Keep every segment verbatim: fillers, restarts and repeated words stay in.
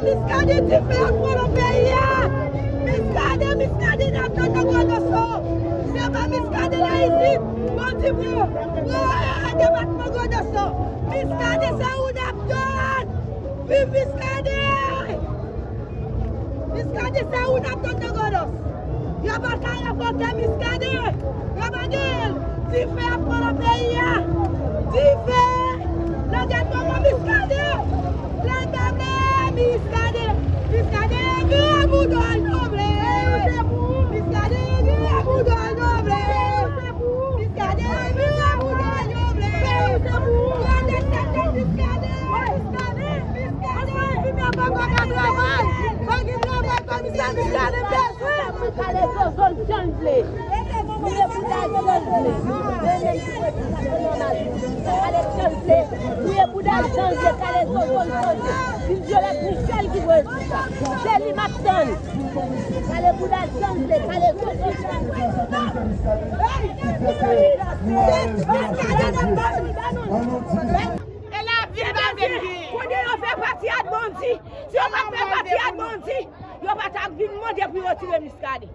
Miskaden, dife ap pran nan peyi a. Miskaden, Miskaden, n ap tann nan gwo doso. Se pa Miskaden la isit. Bandi pran. Pran depatman gwo doso. Miskaden, se ou n ap tann. Viv Miskaden! Miskaden, se ou n ap tann nan gwo doso. Yo pa ka revoke Miskaden. Yo pa gen l. Dife ap pran nan peyi a. Dife! Nan gèto, Miskaden! Leve vle Miskaden! Miskaden, vire boudòy nou vle! Miskaden, vire boudòy nou vle! Miskaden, vire boudòy nou vle! Gade tèt Miskaden! Miskaden! Miskaden! Pa gen travay! Pa gen travay, komisè Miskaden bezwen! Kale zozo l jan l vle. Mouye bouda l jan l vle. Mwen menm si mwen di sa se nòmal. Kale jan l vle. Mouye bouda l jan l vle. Kale zozo l jan l vle. Vin Violette Michel ki voye di sa. Se li m ap tann. Kale bouda l jan l vle. Kale zozo l jan l vle. E lavi pa vin. Kounye yo fè pati ak bandi. Si yo pa t fè pati ak bandi, yo pa t ap vin mande pou yo tire Miskaden.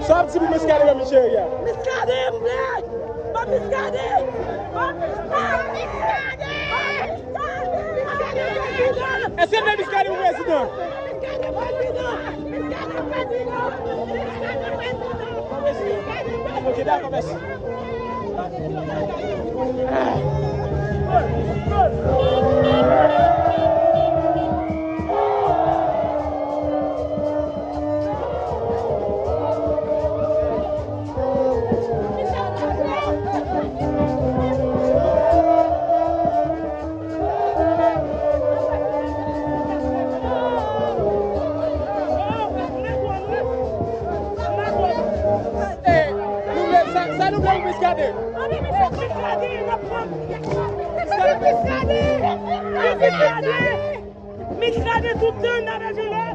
Sa w ap di pou Miskaden, Michel, ya? Miskaden, m vle! Ban Miskaden! Ban Miskaden! Èske n vle Miskaden pou prezidan? Ok, dakò, mèsi. Eh, nou vle sa, sa nou vle pou Miskaden. Miskaden tout tan nan rejyon la.